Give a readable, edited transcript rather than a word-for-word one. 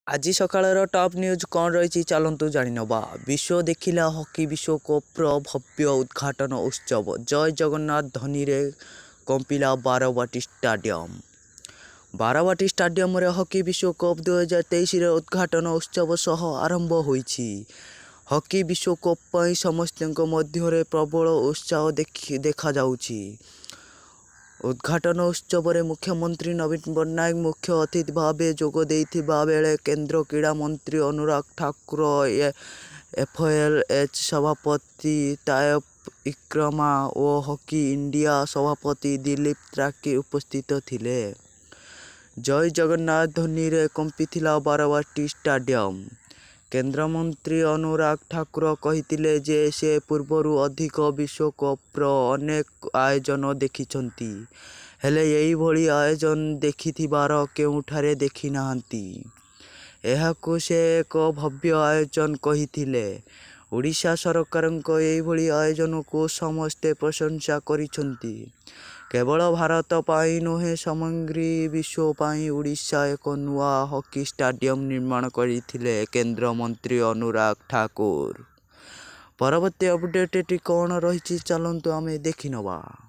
ଆଜି ସକାଳର top news କ'ଣ ରହିଛି, ଚାଲନ୍ତୁ ଜାଣିନେବା। ବିଶ୍ୱ ଦେଖିଲା ହକି ବିଶ୍ୱକପ୍ର ଭବ୍ୟ ଉଦ୍ଘାଟନ ଉତ୍ସବ। ଜୟ ଜଗନ୍ନାଥ ଧ୍ୱନିରେ କମ୍ପିଲା ବାରବାଟୀ ଷ୍ଟାଡିୟମ୍। ବାରବାଟୀ ଷ୍ଟାଡିୟମରେ ହକି ବିଶ୍ୱକପ୍ 2023ର ଉଦ୍ଘାଟନ ଉତ୍ସବ ସହ ଆରମ୍ଭ ହୋଇଛି। ହକି ବିଶ୍ୱକପ୍ ପାଇଁ ସମସ୍ତଙ୍କ ମଧ୍ୟରେ ପ୍ରବଳ ଉତ୍ସାହ ଦେଖାଯାଉଛି। ଉଦ୍ଘାଟନ ଉତ୍ସବରେ ମୁଖ୍ୟମନ୍ତ୍ରୀ ନବୀନ ପଟ୍ଟନାୟକ ମୁଖ୍ୟ ଅତିଥି ଭାବେ ଯୋଗ ଦେଇଥିବା ବେଳେ କେନ୍ଦ୍ର କ୍ରୀଡ଼ା ମନ୍ତ୍ରୀ ଅନୁରାଗ ଠାକୁର, ଏଫ୍ଆଇଏଚ୍ ସଭାପତି ତାୟବ ଇକ୍ରାମ ଓ ହକି ଇଣ୍ଡିଆ ସଭାପତି ଦିଲୀପ ତିର୍କୀ ଉପସ୍ଥିତ ଥିଲେ। ଜୟ ଜଗନ୍ନାଥ ଧ୍ୱନିରେ କମ୍ପିଥିଲା ବାରବାଟୀ ଷ୍ଟାଡିୟମ୍। କେନ୍ଦ୍ରମନ୍ତ୍ରୀ ଅନୁରାଗ ଠାକୁର କହିଥିଲେ ଯେ ସେ ପୂର୍ବରୁ ଅଧିକ ବିଶ୍ୱକପ୍ର ଅନେକ ଆୟୋଜନ ଦେଖିଛନ୍ତି, ହେଲେ ଏହିଭଳି ଆୟୋଜନ ଦେଖିଥିବାର କେଉଁଠାରେ ଦେଖିନାହାନ୍ତି। ଏହାକୁ ସେ ଏକ ଭବ୍ୟ ଆୟୋଜନ କହିଥିଲେ। ଓଡ଼ିଶା ସରକାରଙ୍କ ଏଭଳି ଆୟୋଜନକୁ ସମସ୍ତେ ପ୍ରଶଂସା କରିଛନ୍ତି। କେବଳ ଭାରତ ପାଇଁ ନୁହେଁ, ସମଗ୍ର ବିଶ୍ୱ ପାଇଁ ଓଡ଼ିଶା ଏକ ନୂଆ ହକି ଷ୍ଟାଡିୟମ୍ ନିର୍ମାଣ କରିଥିଲେ କେନ୍ଦ୍ରମନ୍ତ୍ରୀ ଅନୁରାଗ ଠାକୁର। ପରବର୍ତ୍ତୀ ଅପଡେଟ୍ଟି କ'ଣ ରହିଛି, ଚାଲନ୍ତୁ ଆମେ ଦେଖିନେବା।